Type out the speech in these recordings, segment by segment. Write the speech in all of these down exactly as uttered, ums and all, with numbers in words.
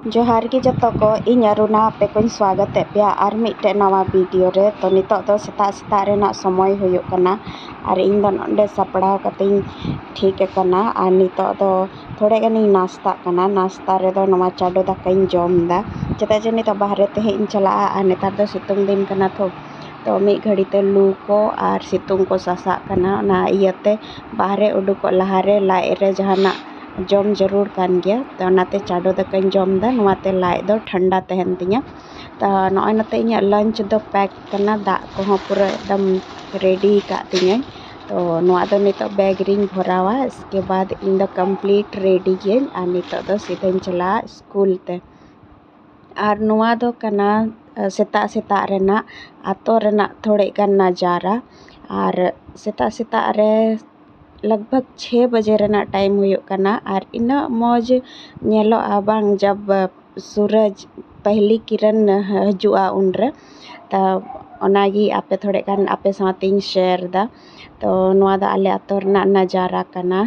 ᱡᱚᱦᱟᱨ ᱜᱮ ᱡᱚᱛᱚ ᱠᱚ, ᱤᱧ ᱟᱨᱩᱱᱟ ᱟᱯᱮ ᱠᱚᱧ ᱥᱣᱟᱜᱚᱛᱮᱫ ᱯᱮᱭᱟ ᱟᱨ ᱢᱤᱫᱴᱮᱡ ᱱᱟᱣᱟ ᱵᱷᱤᱰᱤᱭᱳ ᱨᱮ᱾ ᱛᱚ ᱱᱤᱛᱚᱜ ᱫᱚ ᱥᱮᱛᱟᱜ ᱥᱮᱛᱟᱜ ᱨᱮᱱᱟᱜ ᱥᱚᱢᱚᱭ ᱦᱩᱭᱩᱜ ᱠᱟᱱᱟ ᱟᱨ ᱤᱧ ᱫᱚ ᱱᱚᱰᱮ ᱥᱟᱯᱲᱟᱣ ᱠᱟᱛᱮᱧ ᱴᱷᱤᱠ ᱟᱠᱟᱱᱟ ᱟᱨ ᱱᱤᱛᱚᱜ ᱫᱚ ᱛᱷᱚᱲᱟ ᱜᱟᱱᱤᱧ ᱱᱟᱥᱛᱟᱜ ᱠᱟᱱᱟ᱾ ᱱᱟᱥᱛᱟ ᱨᱮᱫᱚ ᱱᱚᱣᱟ ᱪᱟᱰᱳ ᱫᱟᱠᱟᱧ ᱡᱚᱢ ᱮᱫᱟ, ᱪᱮᱫᱟᱜ ᱡᱮ ᱱᱤᱛᱚᱜ ᱵᱟᱦᱨᱮ ᱛᱮ ᱦᱮᱡ ᱤᱧ ᱪᱟᱞᱟᱜᱼᱟ ᱟᱨ ᱱᱮᱛᱟᱨ ᱫᱚ ᱥᱤᱛᱩᱝ ᱫᱤᱱ ᱠᱟᱱᱟ ᱛᱚ, ᱛᱚ ᱢᱤᱫ ᱜᱷᱟᱹᱲᱤ ᱛᱮ ᱞᱩ ᱠᱚ ᱟᱨ ᱥᱤᱛᱩᱝ ᱠᱚ ᱥᱟᱥᱟᱜ ᱠᱟᱱᱟ, ᱚᱱᱟ ᱤᱭᱟᱹᱛᱮ ᱵᱟᱦᱨᱮ ᱩᱰᱩᱠᱚᱜ ᱞᱟᱦᱟᱨᱮ ᱞᱟᱡ ᱨᱮ ᱡᱟᱦᱟᱱᱟᱜ ᱡᱚᱢ ᱡᱟᱹᱨᱩᱲ ᱠᱟᱱ ᱜᱮᱭᱟ᱾ ᱛᱚ ᱚᱱᱟᱛᱮ ᱪᱟᱰᱳ ᱫᱟᱠᱟᱧ ᱡᱚᱢ ᱮᱫᱟ, ᱱᱚᱣᱟᱛᱮ ᱞᱟᱡ ᱫᱚ ᱴᱷᱟᱱᱰᱟ ᱛᱟᱦᱮᱱ ᱛᱤᱧᱟᱹ᱾ ᱛᱚ ᱱᱚᱜᱼᱚᱭ ᱱᱚᱛᱮ ᱤᱧᱟᱹᱜ ᱞᱟᱧᱪ ᱫᱚ ᱯᱮᱠ ᱠᱟᱱᱟ, ᱫᱟᱜ ᱠᱚᱦᱚᱸ ᱯᱩᱨᱟᱹ ᱮᱠᱫᱚᱢ ᱨᱮᱰᱤ ᱟᱠᱟᱫ ᱛᱤᱧᱟᱹᱧ᱾ ᱛᱚ ᱱᱚᱣᱟ ᱫᱚ ᱱᱤᱛᱚᱜ ᱵᱮᱜᱽ ᱨᱤᱧ ᱵᱷᱚᱨᱟᱣᱟ, ᱤᱥᱠᱮ ᱵᱟᱫᱽ ᱤᱧ ᱫᱚ ᱠᱚᱢᱯᱞᱤᱴ ᱨᱮᱰᱤ ᱜᱤᱭᱟᱹᱧ ᱟᱨ ᱱᱤᱛᱚᱜ ᱫᱚ ᱥᱤᱫᱷᱟᱹᱧ ᱪᱟᱞᱟᱜᱼᱟ ᱥᱠᱩᱞ ᱛᱮ᱾ ᱟᱨ ᱱᱚᱣᱟ ᱫᱚ ᱠᱟᱱᱟ ᱥᱮᱛᱟᱜ ᱥᱮᱛᱟᱜ ᱨᱮᱱᱟᱜ ᱟᱛᱳ ᱨᱮᱱᱟᱜ ᱛᱷᱚᱲᱮ ᱜᱟᱱ ᱱᱟᱡᱟᱨᱟ᱾ ᱟᱨ ᱥᱮᱛᱟᱜ ᱥᱮᱛᱟᱜ ᱨᱮ ᱞᱟᱜᱽ ᱵᱷᱟᱜᱽ ᱪᱷᱮᱭ ᱵᱟᱡᱮ ᱨᱮᱱᱟᱜ ᱴᱟᱭᱤᱢ ᱦᱩᱭᱩᱜ ᱠᱟᱱᱟ ᱟᱨ ᱤᱱᱟᱹᱜ ᱢᱚᱡᱽ ᱧᱮᱞᱚᱜᱼᱟ ᱵᱟᱝ, ᱡᱟᱵ ᱥᱩᱨᱟᱡᱽ ᱯᱟᱦᱞᱤ ᱠᱤᱨᱟᱱ ᱦᱤᱡᱩᱜᱼᱟ ᱩᱱᱨᱮ᱾ ᱛᱚ ᱚᱱᱟᱜᱮ ᱟᱯᱮ ᱛᱷᱚᱲᱮ ᱜᱟᱱ ᱟᱯᱮ ᱥᱟᱶᱛᱮᱧ ᱥᱮᱭᱟᱨ ᱮᱫᱟ᱾ ᱛᱚ ᱱᱚᱣᱟ ᱫᱚ ᱟᱞᱮ ᱟᱛᱳ ᱨᱮᱱᱟᱜ ᱱᱟᱡᱟᱨᱟ ᱠᱟᱱᱟ᱾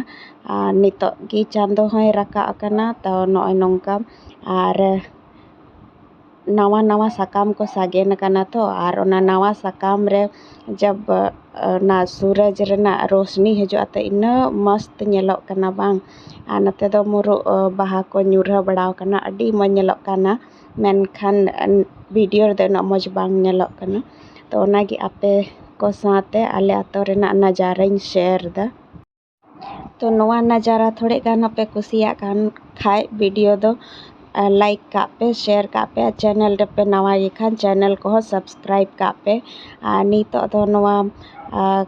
ᱟᱨ ᱱᱤᱛᱚᱜ ᱜᱮ ᱪᱟᱸᱫᱚ ᱦᱚᱸᱭ ᱨᱟᱠᱟᱵ ᱟᱠᱟᱱᱟ, ᱛᱚ ᱱᱚᱜᱼᱚᱭ ᱱᱚᱝᱠᱟ᱾ ᱟᱨ ᱱᱟᱣᱟ ᱱᱟᱣᱟ ᱥᱟᱠᱟᱢ ᱠᱚ ᱥᱟᱜᱮᱱ ᱟᱠᱟᱱᱟ ᱛᱚ, ᱟᱨ ᱚᱱᱟ ᱱᱟᱣᱟ ᱥᱟᱠᱟᱢ ᱨᱮ ᱡᱟᱵ ᱚᱱᱟ ᱥᱩᱨᱟᱡᱽ ᱨᱮᱱᱟᱜ ᱨᱳᱥᱱᱤ ᱦᱤᱡᱩᱜᱼᱟ ᱛᱚ ᱤᱱᱟᱹᱜ ᱢᱚᱥᱛ ᱧᱮᱞᱚᱜ ᱠᱟᱱᱟ ᱵᱟᱝ᱾ ᱟᱨ ᱱᱚᱛᱮ ᱫᱚ ᱢᱩᱨᱩᱜ ᱵᱟᱦᱟ ᱠᱚ ᱧᱩᱨᱦᱟᱹ ᱵᱟᱲᱟᱣ ᱠᱟᱱᱟ, ᱟᱹᱰᱤ ᱢᱚᱡᱽ ᱧᱮᱞᱚᱜ ᱠᱟᱱᱟ᱾ ᱢᱮᱱᱠᱷᱟᱱ ᱵᱷᱤᱰᱤᱭᱳ ᱨᱮᱫᱚ ᱩᱱᱟᱹᱜ ᱢᱚᱡᱽ ᱵᱟᱝ ᱧᱮᱞᱚᱜ ᱠᱟᱱᱟ᱾ ᱛᱚ ᱚᱱᱟᱜᱮ ᱟᱯᱮ ᱠᱚ ᱥᱟᱶᱛᱮ ᱟᱞᱮ ᱟᱛᱳ ᱨᱮᱱᱟᱜ ᱱᱟᱡᱟᱨᱟᱧ ᱥᱮᱭᱟᱨ ᱮᱫᱟ᱾ ᱛᱚ ᱱᱚᱣᱟ ᱱᱟᱡᱟᱨᱟ ᱛᱷᱚᱲᱮ ᱜᱟᱱ ᱦᱚᱸᱯᱮ ᱠᱩᱥᱤᱭᱟᱜ ᱠᱟᱱ ᱠᱷᱟᱡ ᱵᱷᱤᱰᱤᱭᱳ ᱫᱚ ᱞᱟᱭᱤᱠ ᱠᱟᱜ ᱯᱮ, ᱥᱮᱭᱟᱨ ᱠᱟᱜ ᱯᱮ, ᱟᱨ ᱪᱮᱱᱮᱞ ᱨᱮᱯᱮ ᱱᱟᱣᱟ ᱜᱮ ᱠᱷᱟᱱ ᱪᱮᱱᱮᱞ ᱠᱚᱦᱚᱸ ᱥᱟᱵᱥᱠᱨᱟᱭᱤᱵ ᱠᱟᱜ ᱯᱮ᱾ ᱟᱨ ᱱᱤᱛᱚᱜ ᱫᱚ ᱱᱚᱣᱟ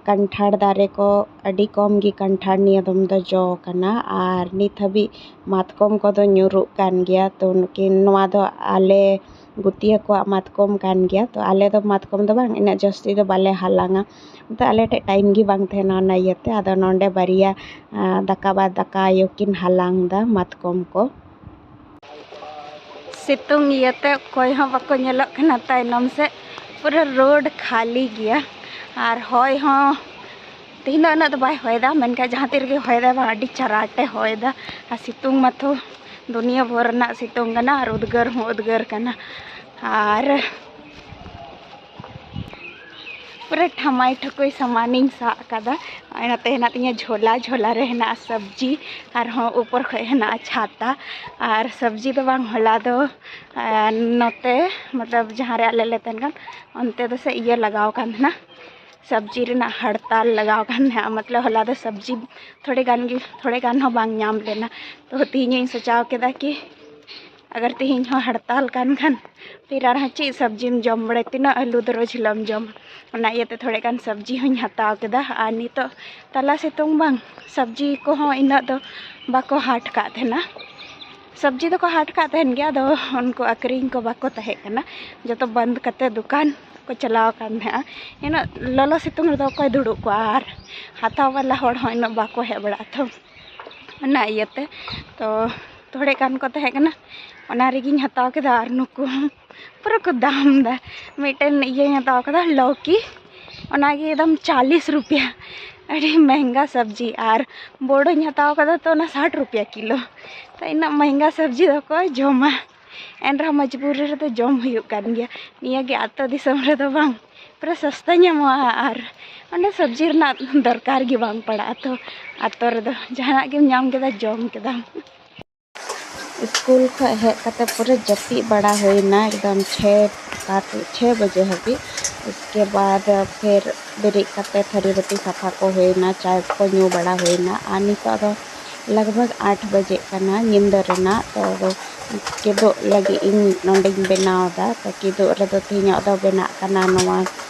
ᱠᱟᱱᱴᱷᱟᱲ ᱫᱟᱨᱮ ᱠᱚ ᱟᱹᱰᱤ ᱠᱚᱢ ᱜᱮ ᱠᱟᱱᱴᱷᱟᱲ ᱱᱤᱭᱟᱹ ᱫᱚᱢ ᱫᱚ ᱡᱚ ᱠᱟᱱᱟ ᱟᱨ ᱱᱤᱛ ᱦᱟᱹᱵᱤᱡ ᱢᱟᱛᱠᱚᱢ ᱠᱚᱫᱚ ᱧᱩᱨᱩᱜ ᱠᱟᱱ ᱜᱮᱭᱟ᱾ ᱛᱚ ᱱᱩᱠᱤᱱ, ᱱᱚᱣᱟ ᱫᱚ ᱟᱞᱮ ᱜᱩᱛᱤᱭᱟᱹ ᱠᱚᱣᱟᱜ ᱢᱟᱛᱠᱚᱢ ᱠᱟᱱ ᱜᱮᱭᱟ᱾ ᱛᱚ ᱟᱞᱮ ᱫᱚ ᱢᱟᱛᱠᱚᱢ ᱫᱚ ᱵᱟᱝ, ᱤᱱᱟᱹᱜ ᱡᱟᱹᱥᱛᱤ ᱫᱚ ᱵᱟᱞᱮ ᱦᱟᱞᱟᱝᱟ, ᱛᱚ ᱟᱞᱮ ᱴᱷᱮᱡ ᱴᱟᱭᱤᱢ ᱜᱮ ᱵᱟᱝ ᱛᱟᱦᱮᱱᱟ ᱚᱱᱟ ᱤᱭᱟᱹᱛᱮ᱾ ᱟᱫᱚ ᱱᱚᱰᱮ ᱵᱟᱨᱭᱟ ᱫᱟᱠᱟ ᱵᱟᱫ ᱫᱟᱠᱟ ᱟᱭᱳ ᱠᱤᱱ ᱦᱟᱞᱟᱝ ᱫᱟ ᱢᱟᱛᱠᱚᱢ ᱠᱚ᱾ ᱥᱤᱛᱩᱝ ᱤᱭᱟᱹᱛᱮ ᱚᱠᱚᱭ ᱦᱚᱸ ᱵᱟᱠᱚ ᱧᱮᱞᱚᱜ ᱠᱟᱱᱟ ᱛᱟᱭᱱᱚᱢ ᱥᱮᱫ, ᱯᱩᱨᱟᱹ ᱨᱳᱰ ᱠᱷᱟᱹᱞᱤ ᱜᱮᱭᱟ᱾ ᱟᱨ ᱦᱚᱭ ᱦᱚᱸ ᱛᱮᱦᱮᱧ ᱫᱚ ᱩᱱᱟᱹᱜ ᱫᱚ ᱵᱟᱭ ᱦᱚᱭ ᱫᱟ, ᱢᱮᱱᱠᱷᱟᱱ ᱡᱟᱦᱟᱸ ᱛᱤ ᱨᱮᱜᱮ ᱦᱚᱭ ᱫᱟᱭ ᱵᱟᱝ, ᱟᱹᱰᱤ ᱪᱟᱨᱟᱴᱮ ᱦᱚᱭ ᱫᱟ᱾ ᱟᱨ ᱥᱤᱛᱩᱝ ᱢᱟᱛᱚ ᱫᱩᱱᱤᱭᱟᱹ ᱵᱷᱳᱨ ᱨᱮᱱᱟᱜ ᱥᱤᱛᱩᱝ ᱠᱟᱱᱟ ᱟᱨ ᱩᱫᱽᱜᱟᱹᱨ ᱦᱚᱸ ᱩᱫᱽᱜᱟᱹᱨ ᱠᱟᱱᱟ᱾ ᱟᱨ ᱯᱩᱨᱟᱹ ᱴᱷᱟᱢᱟᱭ ᱴᱷᱩᱠᱩᱭ ᱥᱟᱢᱟᱱᱤᱧ ᱥᱟᱵ ᱟᱠᱟᱫᱟ᱾ ᱱᱚᱜᱼᱚᱭ ᱱᱚᱛᱮ ᱦᱮᱱᱟᱜ ᱛᱤᱧᱟᱹ ᱡᱷᱳᱞᱟ, ᱡᱷᱳᱞᱟ ᱨᱮ ᱦᱮᱱᱟᱜᱼᱟ ᱥᱚᱵᱽᱡᱤ, ᱟᱨᱦᱚᱸ ᱩᱯᱚᱨ ᱠᱷᱚᱡ ᱦᱮᱱᱟᱜᱼᱟ ᱪᱷᱟᱛᱟ᱾ ᱟᱨ ᱥᱚᱵᱽᱡᱤ ᱫᱚ ᱵᱟᱝ, ᱦᱚᱞᱟ ᱫᱚ, ᱟᱨ ᱱᱚᱛᱮ ᱢᱚᱛᱞᱚᱵ ᱡᱟᱦᱟᱸ ᱨᱮ ᱟᱞᱮ ᱞᱮ ᱛᱟᱦᱮᱱ ᱠᱟᱱ, ᱚᱱᱛᱮ ᱫᱚ ᱥᱮ ᱤᱭᱟᱹ ᱞᱟᱜᱟᱣ ᱠᱟᱱ ᱛᱟᱦᱮᱱᱟ, ᱥᱚᱵᱽᱡᱤ ᱨᱮᱱᱟᱜ ᱦᱟᱲᱛᱟᱞ ᱞᱟᱜᱟᱣ ᱠᱟᱱ ᱛᱟᱦᱮᱸᱜᱼᱟ᱾ ᱢᱚᱛᱞᱚᱵ ᱦᱚᱞᱟ ᱫᱚ ᱥᱚᱵᱽᱡᱤ ᱛᱷᱚᱲᱮ ᱜᱟᱱ ᱜᱮ, ᱛᱷᱚᱲᱮ ᱜᱟᱱ ᱦᱚᱸ ᱵᱟᱝ ᱧᱟᱢ ᱞᱮᱱᱟ᱾ ᱛᱚ ᱛᱮᱦᱮᱧ ᱤᱧ ᱥᱚᱪᱟᱣ ᱠᱮᱫᱟ ᱠᱤ ᱟᱜᱟᱨ ᱛᱮᱦᱮᱧ ᱦᱚᱸ ᱦᱟᱲᱛᱟᱞ ᱠᱟᱱ ᱠᱷᱟᱱ ᱯᱷᱤᱨ ᱟᱨᱦᱚᱸ ᱪᱮᱫ ᱥᱚᱵᱽᱡᱤᱢ ᱡᱚᱢ ᱵᱟᱲᱟᱭᱟ, ᱛᱤᱱᱟᱹᱜ ᱟᱹᱞᱩ ᱫᱚ ᱨᱳᱡᱽ ᱦᱤᱞᱳᱜ ᱮᱢ ᱡᱚᱢᱟ? ᱚᱱᱟ ᱤᱭᱟᱹᱛᱮ ᱛᱷᱚᱲᱮ ᱜᱟᱱ ᱥᱚᱵᱽᱡᱤ ᱦᱚᱸᱧ ᱦᱟᱛᱟᱣ ᱠᱮᱫᱟ᱾ ᱟᱨ ᱱᱤᱛᱚᱜ ᱛᱟᱞᱟ ᱥᱤᱛᱩᱝ ᱵᱟᱝ, ᱥᱚᱵᱽᱡᱤ ᱠᱚᱦᱚᱸ ᱤᱱᱟᱹᱜ ᱫᱚ ᱵᱟᱠᱚ ᱦᱟᱴ ᱠᱟᱜ ᱛᱟᱦᱮᱱᱟ᱾ ᱥᱚᱵᱽᱡᱤ ᱫᱚᱠᱚ ᱦᱟᱴ ᱠᱟᱜ ᱛᱟᱦᱮᱱ ᱜᱮᱭᱟ, ᱟᱫᱚ ᱩᱱᱠᱩ ᱟᱹᱠᱷᱨᱤᱧ ᱠᱚ ᱵᱟᱠᱚ ᱛᱟᱦᱮᱸ ᱠᱟᱱᱟ, ᱡᱚᱛᱚ ᱵᱚᱱᱫ ᱠᱟᱛᱮ ᱫᱚᱠᱟᱱ ᱠᱚ ᱪᱟᱞᱟᱣ ᱟᱠᱟᱱ ᱛᱟᱦᱮᱸᱜᱼᱟ᱾ ᱤᱱᱟᱹᱜ ᱞᱚᱞᱚ ᱥᱤᱛᱩᱝ ᱨᱮᱫᱚ ᱚᱠᱚᱭ ᱫᱩᱲᱩᱵ ᱠᱚᱜᱼᱟ? ᱟᱨ ᱦᱟᱛᱟᱣ ᱵᱟᱞᱟ ᱦᱚᱲ ᱦᱚᱸ ᱤᱱᱟᱹᱜ ᱵᱟᱠᱚ ᱦᱮᱡ ᱵᱟᱲᱟᱜᱼᱟ ᱛᱚ, ᱚᱱᱟ ᱤᱭᱟᱹᱛᱮ᱾ ᱛᱚ ᱛᱷᱚᱲᱮ ᱜᱟᱱ ᱠᱚ ᱛᱟᱦᱮᱸ ᱠᱟᱱᱟ, ᱚᱱᱟ ᱨᱮᱜᱮᱧ ᱦᱟᱛᱟᱣ ᱠᱮᱫᱟ᱾ ᱟᱨ ᱱᱩᱠᱩ ᱦᱚᱸ ᱯᱩᱨᱟᱹ ᱠᱚ ᱫᱟᱢ ᱮᱫᱟ᱾ ᱢᱤᱫᱴᱮᱱ ᱤᱭᱟᱹᱧ ᱦᱟᱛᱟᱣ ᱠᱮᱫᱟ, ᱞᱟᱹᱣᱠᱤ, ᱚᱱᱟᱜᱮ ᱮᱠᱫᱚᱢ ᱪᱟᱞᱤᱥ ᱨᱩᱯᱤᱭᱟ᱾ ᱟᱹᱰᱤ ᱢᱮᱦᱮᱝᱜᱟ ᱥᱚᱵᱽᱡᱤ᱾ ᱟᱨ ᱵᱳᱲᱳᱧ ᱦᱟᱛᱟᱣ ᱠᱟᱫᱟ, ᱛᱚ ᱚᱱᱟ ᱥᱟᱴ ᱨᱩᱯᱤᱭᱟ ᱠᱤᱞᱳ᱾ ᱛᱚ ᱤᱱᱟᱹᱜ ᱢᱮᱦᱮᱝᱜᱟ ᱥᱚᱵᱽᱡᱤ ᱫᱚ ᱚᱠᱚᱭ ᱡᱚᱢᱟ? ᱮᱱ ᱨᱮᱦᱚᱸ ᱢᱚᱡᱽᱵᱩᱨᱤ ᱨᱮᱫᱚ ᱡᱚᱢ ᱦᱩᱭᱩᱜ ᱠᱟᱱ ᱜᱮᱭᱟ᱾ ᱱᱤᱭᱟᱹ ᱜᱮ ᱟᱹᱛᱩ ᱫᱤᱥᱚᱢ ᱨᱮᱫᱚ ᱵᱟᱝ, ᱯᱩᱨᱟᱹ ᱥᱚᱥᱛᱟ ᱧᱟᱢᱚᱜᱼᱟ᱾ ᱟᱨ ᱚᱸᱰᱮ ᱥᱚᱵᱽᱡᱤ ᱨᱮᱱᱟᱜ ᱫᱚᱨᱠᱟᱨ ᱜᱮ ᱵᱟᱝ ᱯᱟᱲᱟᱜᱼᱟ᱾ ᱛᱚ ᱟᱹᱛᱩ ᱨᱮᱫᱚ ᱡᱟᱦᱟᱱᱟᱜ ᱜᱮᱢ ᱧᱟᱢ ᱠᱮᱫᱟ, ᱡᱚᱢ ᱠᱮᱫᱟᱢ᱾ ᱥᱠᱩᱞ ᱠᱷᱚᱱ ᱦᱮᱡ ᱠᱟᱛᱮ ᱯᱩᱨᱟᱹ ᱡᱟᱹᱯᱤᱫ ᱵᱟᱲᱟ ᱦᱩᱭᱱᱟ ᱮᱠᱫᱚᱢ ᱪᱷᱮ, ᱥᱟᱛ, ᱪᱷᱮ ᱵᱟᱡᱮ ᱦᱟᱹᱵᱤᱡ᱾ ᱩᱥᱠᱮ ᱵᱟᱫ ᱯᱷᱤᱨ ᱵᱮᱨᱮᱫ ᱠᱟᱛᱮ ᱛᱷᱟᱹᱨᱤ ᱵᱟᱹᱴᱤ ᱥᱟᱯᱷᱟ ᱠᱚ ᱦᱩᱭᱱᱟ, ᱪᱟᱭ ᱠᱚ ᱧᱩ ᱵᱟᱲᱟ ᱦᱩᱭᱱᱟ᱾ ᱟᱨ ᱱᱤᱛᱚᱜ ᱫᱚ ᱞᱟᱜᱽ ᱵᱷᱟᱜᱽ ᱟᱴ ᱵᱟᱡᱮᱜ ᱠᱟᱱᱟ ᱧᱤᱫᱟᱹ ᱨᱮᱱᱟᱜ᱾ ᱛᱚ ᱟᱫᱚ ᱠᱤᱫᱩᱵ ᱞᱟᱹᱜᱤᱫ ᱤᱧ ᱱᱚᱸᱰᱮᱧ ᱵᱮᱱᱟᱣ ᱮᱫᱟ᱾ ᱛᱚ ᱠᱤᱫᱩᱵ ᱨᱮᱫᱚ ᱛᱮᱦᱮᱧᱟᱜ ᱫᱚ ᱵᱮᱱᱟᱜ ᱠᱟᱱᱟ ᱱᱚᱣᱟ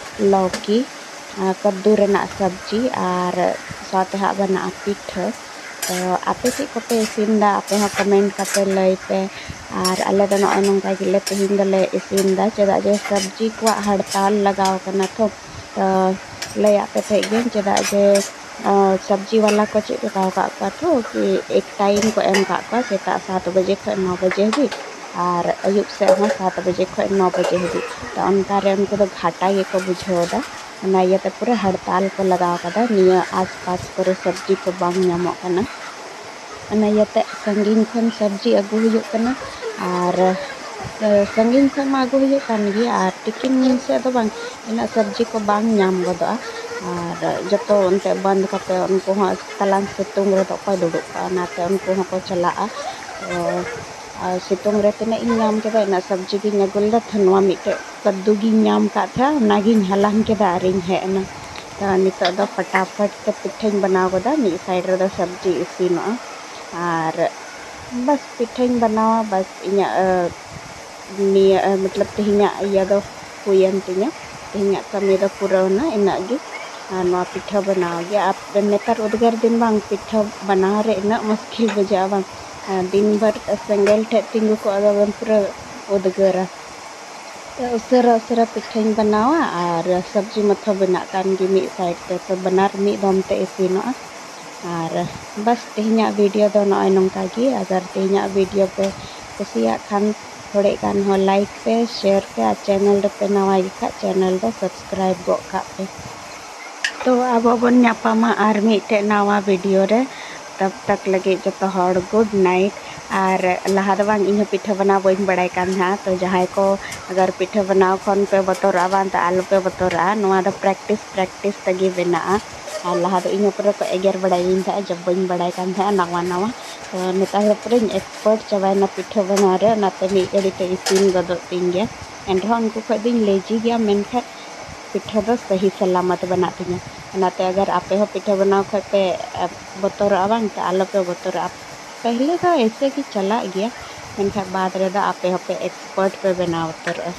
ᱞᱟᱹᱣᱠᱤ, ᱟᱨ ᱠᱟᱹᱫᱫᱩ ᱨᱮᱱᱟᱜ ᱥᱚᱵᱽᱡᱤ, ᱟᱨ ᱥᱟᱶᱛᱮ ᱦᱟᱸᱜ ᱵᱮᱱᱟᱜᱼᱟ ᱯᱤᱴᱷᱟᱹ᱾ ᱛᱚ ᱟᱯᱮ ᱪᱮᱫ ᱠᱚᱯᱮ ᱤᱥᱤᱱ ᱮᱫᱟ? ᱟᱯᱮ ᱦᱚᱸ ᱠᱚᱢᱮᱱᱴ ᱠᱟᱛᱮ ᱞᱟᱹᱭ ᱯᱮ᱾ ᱟᱨ ᱟᱞᱮ ᱫᱚ ᱱᱚᱜᱼᱚᱭ ᱱᱚᱝᱠᱟ ᱜᱮᱞᱮ ᱛᱮᱦᱮᱧ ᱫᱚᱞᱮ ᱤᱥᱤᱱ ᱮᱫᱟ, ᱪᱮᱫᱟᱜ ᱡᱮ ᱥᱚᱵᱽᱡᱤ ᱠᱚᱣᱟᱜ ᱦᱟᱲᱛᱟᱞ ᱞᱟᱜᱟᱣ ᱠᱟᱱᱟ ᱛᱚ᱾ ᱛᱚ ᱞᱟᱹᱭᱟᱫ ᱯᱮ ᱛᱟᱦᱮᱸᱫ ᱜᱤᱧ, ᱪᱮᱫᱟᱜ ᱡᱮ ᱟᱨ ᱥᱚᱵᱽᱡᱤ ᱵᱟᱞᱟ ᱠᱚ ᱪᱮᱫ ᱞᱮᱠᱟ ᱟᱠᱟᱫ ᱠᱚᱣᱟ ᱛᱚ, ᱠᱤ ᱮᱠ ᱴᱟᱭᱤᱢ ᱠᱚ ᱮᱢ ᱟᱠᱟᱫ ᱠᱚᱣᱟ, ᱥᱮᱛᱟᱜ ᱥᱟᱛ ᱵᱟᱡᱮ ᱠᱷᱚᱱ ᱱᱚ ᱵᱟᱡᱮ ᱦᱟᱹᱵᱤᱡ ᱟᱨ ᱟᱹᱭᱩᱵ ᱥᱮᱫ ᱦᱚᱸ ᱥᱟᱛ ᱵᱟᱡᱮ ᱠᱷᱚᱱ ᱱᱚ ᱵᱟᱡᱮ ᱦᱟᱹᱵᱤᱡ᱾ ᱛᱚ ᱚᱱᱠᱟ ᱨᱮ ᱩᱱᱠᱩ ᱫᱚ ᱜᱷᱟᱴᱟ ᱜᱮᱠᱚ ᱵᱩᱡᱷᱟᱹᱣ ᱮᱫᱟ, ᱚᱱᱟ ᱤᱭᱟᱹᱛᱮ ᱯᱩᱨᱟᱹ ᱦᱟᱲᱛᱟᱞ ᱠᱚ ᱞᱟᱜᱟᱣ ᱠᱟᱫᱟ᱾ ᱱᱤᱭᱟᱹ ᱟᱥᱯᱟᱥ ᱠᱚᱨᱮ ᱥᱚᱵᱽᱡᱤ ᱠᱚ ᱵᱟᱝ ᱧᱟᱢᱚᱜ ᱠᱟᱱᱟ᱾ ᱚᱱᱟ ᱤᱭᱟᱹᱛᱮ ᱥᱟᱺᱜᱤᱧ ᱠᱷᱚᱱ ᱥᱚᱵᱽᱡᱤ ᱟᱹᱜᱩ ᱦᱩᱭᱩᱜ ᱠᱟᱱᱟ᱾ ᱟᱨ ᱥᱟᱺᱜᱤᱧ ᱠᱷᱚᱱ ᱢᱟ ᱟᱹᱜᱩ ᱦᱩᱭᱩᱜ ᱠᱟᱱ ᱜᱮ, ᱟᱨ ᱛᱤᱠᱤᱱ ᱥᱮᱫ ᱫᱚ ᱵᱟᱝ, ᱩᱱᱟᱹᱜ ᱥᱚᱵᱽᱡᱤ ᱠᱚ ᱵᱟᱝ ᱧᱟᱢ ᱜᱚᱫᱚᱜᱼᱟ᱾ ᱟᱨ ᱡᱚᱛᱚ ᱚᱱᱛᱮ ᱵᱚᱱᱫᱽ ᱠᱟᱛᱮ ᱩᱱᱠᱩ ᱦᱚᱸ ᱛᱟᱞᱟᱝ ᱥᱤᱛᱩᱝ ᱨᱮᱫᱚ ᱚᱠᱚᱭ ᱫᱩᱲᱩᱵ ᱠᱚᱜᱼᱟ, ᱚᱱᱟᱛᱮ ᱩᱱᱠᱩ ᱦᱚᱸᱠᱚ ᱪᱟᱞᱟᱜᱼᱟ᱾ ᱛᱚ ᱟᱨ ᱥᱤᱛᱩᱝ ᱨᱮ ᱛᱤᱱᱟᱹᱜ ᱤᱧ ᱧᱟᱢ ᱠᱮᱫᱟ, ᱩᱱᱟᱹᱜ ᱥᱚᱵᱽᱡᱤ ᱜᱤᱧ ᱟᱹᱜᱩ ᱞᱮᱫᱟ᱾ ᱛᱚ ᱱᱚᱣᱟ ᱢᱤᱫᱴᱮᱡ ᱠᱟᱹᱫᱽᱫᱩ ᱜᱤᱧ ᱧᱟᱢ ᱠᱟᱫ ᱛᱟᱦᱮᱸᱫ, ᱚᱱᱟᱜᱤᱧ ᱦᱟᱞᱟᱝ ᱠᱮᱫᱟ ᱟᱨᱤᱧ ᱦᱮᱡ ᱮᱱᱟ᱾ ᱛᱚ ᱱᱤᱛᱚᱜ ᱫᱚ ᱯᱷᱟᱴᱟᱯᱷᱟᱴ ᱛᱮ ᱯᱤᱴᱷᱟᱹᱧ ᱵᱮᱱᱟᱣ ᱜᱚᱫᱟ, ᱢᱤᱫ ᱥᱟᱭᱤᱰ ᱨᱮᱫᱚ ᱥᱚᱵᱽᱡᱤ ᱤᱥᱤᱱᱚᱜᱼᱟ᱾ ᱟᱨ ᱵᱟᱥ ᱯᱤᱴᱷᱟᱹᱧ ᱵᱮᱱᱟᱣᱟ, ᱵᱟᱥ ᱤᱧᱟᱹᱜ ᱱᱤᱭᱟᱹ ᱢᱚᱛᱞᱚᱵ ᱛᱮᱦᱮᱧᱟᱜ ᱤᱭᱟᱹ ᱫᱚ ᱦᱩᱭᱮᱱ ᱛᱤᱧᱟᱹ᱾ ᱛᱮᱦᱮᱧᱟᱜ ᱠᱟᱹᱢᱤ ᱫᱚ ᱯᱩᱨᱟᱹᱣᱱᱟ, ᱤᱱᱟᱹᱜ ᱜᱮ᱾ ᱟᱨ ᱱᱚᱣᱟ ᱯᱤᱴᱷᱟᱹ ᱵᱮᱱᱟᱣ ᱜᱮ, ᱟᱨ ᱱᱮᱛᱟᱨ ᱩᱫᱽᱜᱟᱹᱨ ᱫᱤᱱ ᱵᱟᱝ, ᱯᱤᱴᱷᱟᱹ ᱵᱮᱱᱟᱣ ᱨᱮ ᱤᱱᱟᱹᱜ ᱢᱩᱥᱠᱤᱞ ᱵᱩᱡᱷᱟᱹᱜᱼᱟ ᱵᱟᱝ᱾ ᱫᱤᱱ ᱵᱷᱳᱨ ᱥᱮᱸᱜᱮᱞ ᱴᱷᱮᱡ ᱛᱤᱸᱜᱩ ᱠᱚᱜ ᱫᱚ ᱯᱩᱨᱟᱹ ᱩᱫᱽᱜᱟᱹᱨᱟ᱾ ᱛᱚ ᱩᱥᱟᱹᱨᱟ ᱩᱥᱟᱹᱨᱟ ᱯᱤᱴᱷᱟᱹᱧ ᱵᱮᱱᱟᱣᱟ ᱟᱨ ᱥᱚᱵᱽᱡᱤ ᱢᱟᱛᱚ ᱵᱮᱱᱟᱜ ᱠᱟᱱ ᱜᱮ ᱢᱤᱫ ᱥᱟᱭᱤᱰ ᱛᱮ, ᱛᱚ ᱵᱟᱱᱟᱨ ᱢᱤᱫ ᱫᱚᱢ ᱛᱮ ᱤᱥᱤᱱᱚᱜᱼᱟ᱾ ᱟᱨ ᱵᱟᱥ ᱛᱮᱦᱮᱧᱟᱜ ᱵᱷᱤᱰᱤᱭᱳ ᱫᱚ ᱱᱚᱜᱼᱚᱭ ᱱᱚᱝᱠᱟ ᱜᱮ᱾ ᱟᱜᱟᱨ ᱛᱮᱦᱮᱧᱟᱜ ᱵᱷᱤᱰᱤᱭᱳ ᱯᱮ ᱠᱩᱥᱤᱭᱟᱜ ᱠᱷᱟᱱ ᱛᱷᱚᱲᱮ ᱜᱟᱱ ᱦᱚᱸ ᱞᱟᱭᱤᱠ ᱯᱮ, ᱥᱮᱭᱟᱨ ᱯᱮ, ᱟᱨ ᱪᱮᱱᱮᱞ ᱨᱮᱯᱮ ᱱᱟᱣᱟ ᱜᱮ ᱠᱷᱟᱡ ᱪᱮᱱᱮᱞ ᱫᱚ ᱥᱟᱵᱥᱠᱨᱟᱭᱤᱵ ᱜᱚᱫ ᱠᱟᱜ ᱯᱮ᱾ ᱛᱚ ᱟᱵᱚ ᱵᱚᱱ ᱧᱟᱯᱟᱢᱟ ᱟᱨ ᱢᱤᱫᱴᱮᱡ ᱱᱟᱣᱟ ᱵᱷᱤᱰᱤᱭᱳ ᱨᱮ᱾ ᱛᱟᱵ ᱛᱟᱠ ᱞᱟᱹᱜᱤᱫ ᱡᱚᱛᱚ ᱦᱚᱲ ᱜᱩᱰ ᱱᱟᱭᱤᱴ᱾ ᱟᱨ ᱞᱟᱦᱟ ᱫᱚ ᱵᱟᱝ, ᱤᱧ ᱦᱚᱸ ᱯᱤᱴᱷᱟᱹ ᱵᱮᱱᱟᱣ ᱵᱟᱹᱧ ᱵᱟᱲᱟᱭ ᱠᱟᱱ ᱛᱟᱦᱮᱸᱫ᱾ ᱛᱚ ᱡᱟᱦᱟᱸᱭ ᱠᱚ ᱟᱜᱟᱨ ᱯᱤᱴᱷᱟᱹ ᱵᱮᱱᱟᱣ ᱠᱷᱚᱱ ᱯᱮ ᱵᱚᱛᱚᱨᱚᱜᱼᱟ ᱵᱟᱝ, ᱛᱚ ᱟᱞᱚ ᱯᱮ ᱵᱚᱛᱚᱨᱚᱜᱼᱟ, ᱱᱚᱣᱟ ᱫᱚ ᱯᱨᱮᱠᱴᱤᱥ ᱯᱨᱮᱠᱴᱤᱥ ᱛᱮᱜᱮ ᱵᱮᱱᱟᱜᱼᱟ᱾ ᱟᱨ ᱞᱟᱦᱟ ᱫᱚ ᱤᱧ ᱦᱚᱸ ᱯᱩᱨᱟᱹ ᱠᱚ ᱮᱜᱮᱨ ᱵᱟᱲᱟᱭᱤᱧ ᱛᱟᱦᱮᱸᱫ ᱡᱚᱵ ᱵᱟᱹᱧ ᱵᱟᱲᱟᱭ ᱠᱟᱱ ᱛᱟᱦᱮᱸᱫ ᱱᱟᱣᱟ ᱱᱟᱣᱟ᱾ ᱛᱚ ᱱᱮᱛᱟᱨ ᱫᱚ ᱯᱩᱨᱟᱹᱧ ᱮᱠᱥᱯᱟᱨᱴ ᱪᱟᱵᱟᱭᱮᱱᱟ ᱯᱤᱴᱷᱟᱹ ᱵᱮᱱᱟᱣ ᱨᱮ, ᱚᱱᱟᱛᱮ ᱢᱤᱫ ᱜᱷᱟᱹᱲᱤᱡ ᱛᱮ ᱤᱥᱤᱱ ᱜᱚᱫᱚᱜ ᱛᱤᱧ ᱜᱮᱭᱟ᱾ ᱮᱱᱨᱮᱦᱚᱸ ᱩᱱᱠᱩ ᱠᱷᱚᱡ ᱫᱚᱧ ᱞᱮᱡᱤ ᱜᱮᱭᱟ, ᱢᱮᱱᱠᱷᱟᱱ ᱯᱤᱴᱷᱟᱹ ᱫᱚ ᱥᱟᱹᱦᱤ ᱥᱟᱞᱟᱢᱚᱛ ᱵᱮᱱᱟᱜ ᱛᱤᱧᱟᱹ᱾ ᱚᱱᱟᱛᱮ ᱟᱜᱟᱨ ᱟᱯᱮ ᱦᱚᱸ ᱯᱤᱴᱷᱟᱹ ᱵᱮᱱᱟᱣ ᱠᱷᱚᱡ ᱯᱮ ᱵᱚᱛᱚᱨᱚᱜᱼᱟ ᱵᱟᱝ, ᱛᱚ ᱟᱞᱚ ᱯᱮ ᱵᱚᱛᱚᱨᱚᱜᱼᱟ᱾ ᱯᱮᱦᱞᱮ ᱫᱚ ᱮᱭᱥᱮ ᱜᱮ ᱪᱟᱞᱟᱜ ᱜᱮᱭᱟ, ᱢᱮᱱᱠᱷᱟᱱ ᱵᱟᱫᱽ ᱨᱮᱫᱚ ᱟᱯᱮ ᱦᱚᱸᱯᱮ ᱮᱠᱥᱯᱟᱨᱴ ᱯᱮ ᱵᱮᱱᱟᱣ ᱩᱛᱟᱹᱨᱚᱜᱼᱟ᱾